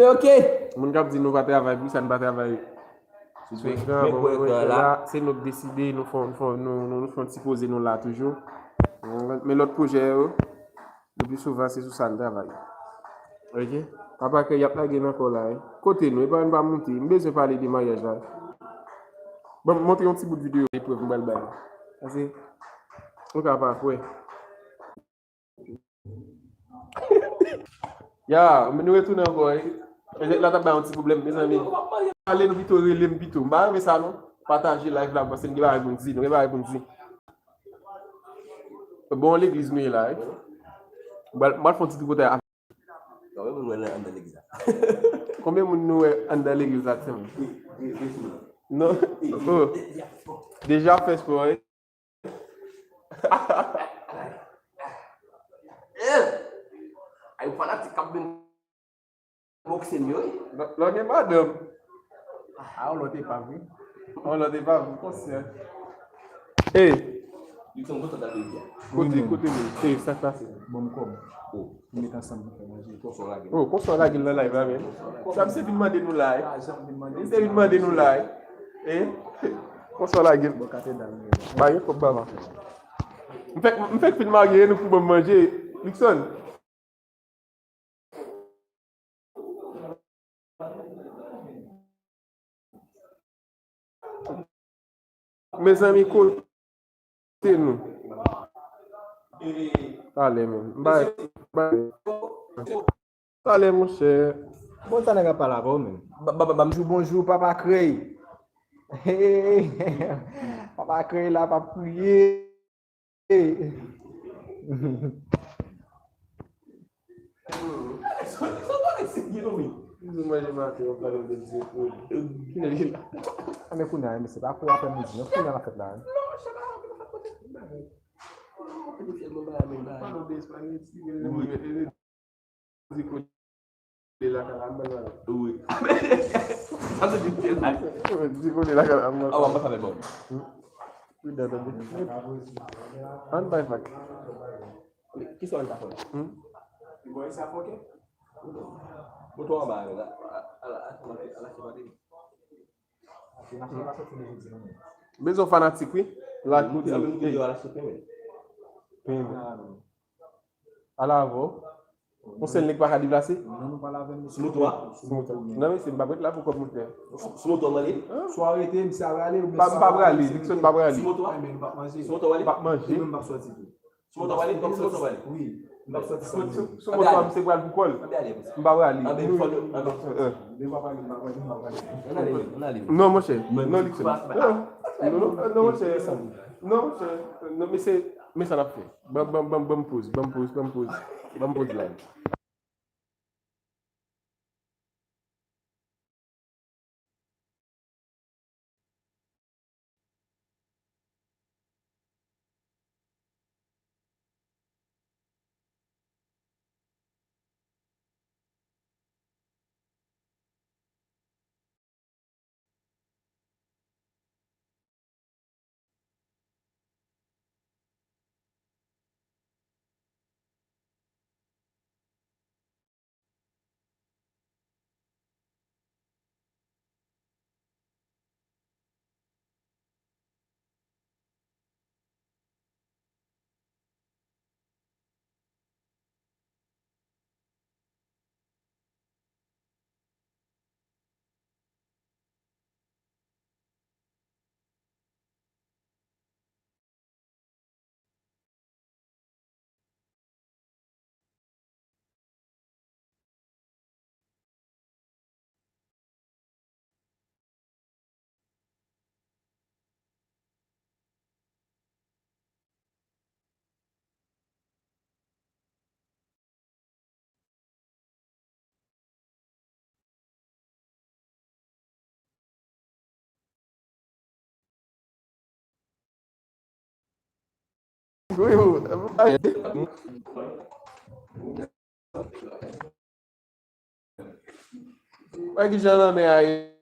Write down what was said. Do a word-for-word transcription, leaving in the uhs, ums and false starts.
Ok. Moun k ap di nou pa travay, poukisa n pa travay sou ekran? Bon, mwen kwè la, se nou k deside, nou fè, nou fè, nou, nou, nou fè yon ti poze, nou la toujou. Men lòt pwojè yo, le pli souvan, se sou sa n travay. Ok? Papa Krèy, y ap lage n ankò la, wi. Kote nou? Epa nou pa monte. M bezwen pale de maryaj la. Bon, m montre yon ti bout videyo eprèv m pral bay. Paske, ou ka pa kwè. Ya, nou retounen ankò, wi. Petèt la t ap bay yon ti pwoblèm, mezanmi. Ale nou pito, rele m pito. M pa renmen sa, non. Pataje live la, paske n gen bagay pou n di, nou gen bagay pou n di. Bon, legliz nou ye la, wi. M pral, m pral fè yon ti tripotay. Konbyen moun nou wè anndan legliz la? Konbyen moun nou wè anndan legliz la, timoun? Non? Oh. Deja fè spò, wi. Ay, fanatik k ap vin bokse m yo, wi. Lò gen madanm. A, yon lòt epav, wi. Yon lòt epav, m konsyan. Ey! Li son kontan dal peyi a. Kote, kote moun? Ey, sa k pase? Ban m kòb. Oh. Nou met ansanm pou fè manje. Konsa w lage l. Oh, konsa w lage l nan live la, menm. Sa misye vin mande nou la, eh. Misye vin mande nou la, eh. Eh? Konsa w lage l. Bon, katedral, men. Ba, gen kòb, ba, ba. M fèk, m fèk fin marye, nou pou ban m manje. Luckson. Mezanmi, kote nou? Talè, menm. M pa, m pa, talè, monchè. Bon, sa nèg ap pale avè w, menm. Ba, ba, ba, ba m di w bonjou, papa Krèy. Papa Krèy la, p ap kriye. Nou manje maten, w ap pale m de Dieu Claude. Kilè li la? A, men kounye a, mesye, pa kou aprè midi, non, kounye a l ap fèt la, wi. Di kole la ka la mal. Wi. Di kole la ka la mal. Awa, m pa fè bò. Wi, dan, dan, dan. Ann bay vag. Kisa w ta fè? Hmm? Moto anba a la. Ala, ala, ala, ala, ala. Bezwen fanatik, wi. Like pou di. Pen. Ala avè w. Yon sèl nèg pa ka deplase? Sou moto a? Sou moto. Non, mesye, m p ap ret la pou kòb motè. Sou moto a, m ale? Swa w rete, misye ap rale, oubyen m p ap rale, Dickson p ap rale. Sou moto a? Sou moto a w ale? M p ap manje. Mwen menm m p ap sòti tou. Sou moto w ale? Sou moto w ale? Wi. M p ap sòti san manje. Sou moto a, misye pral pou kòl. M p ap ale. M p ap rale. Non, monchè. Non, Dickson. Non, non, non, monchè. Non, monchè. Non, mesye. Men sa n ap fè. Ban, ban, ban, ban m poz, ban m poz, ban m poz, ban m poz la. Wè ki jan lanmè a ye.